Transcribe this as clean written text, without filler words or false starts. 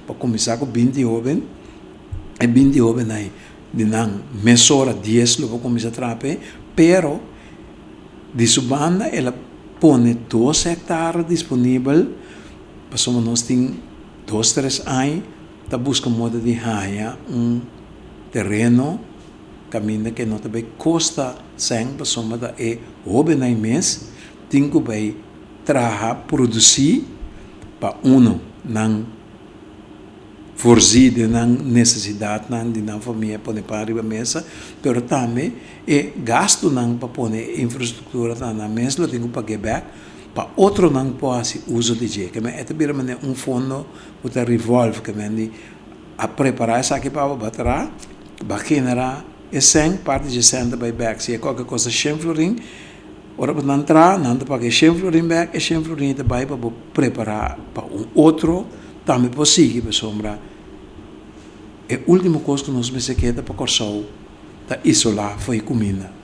Pa kuminsá ku 20 hóben, e 20 hóbennan ei di nan mesora 10 lo por kuminsá traha p'e, pero di su banda el a pone 2 hèktare disponibel, pasobra nos tin 2, 3 aña ta buska moda di haña un tereno kaminda ku no ta bai kosta sèn, pasobra ta e hóbennan mes tin ku bai traha, produsí pa uno nan voorzien di nan nesesidatnan di nan famia, pone pan riba mesa, pero tambe e gastunan pa pone infrastruktura ta nan mes lo tin ku paga bèk pa otronan por hasi uso di dje. Ke men e ta bira manera un fondo ku ta revolve, ke men di a prepará esaki pa bo traha, bo a generá e sèn, parti di e sèn ta bai bèk. Si e kualke kos ta 100 florin, ora bo nan traha, nan ta paga e 100 florin bèk, e 100 florin ta bai pa bo prepará pa un otro tambe por sigui, pasobra e último kos ku nos mester keda pa Kòrsou ta isolá for di kuminda.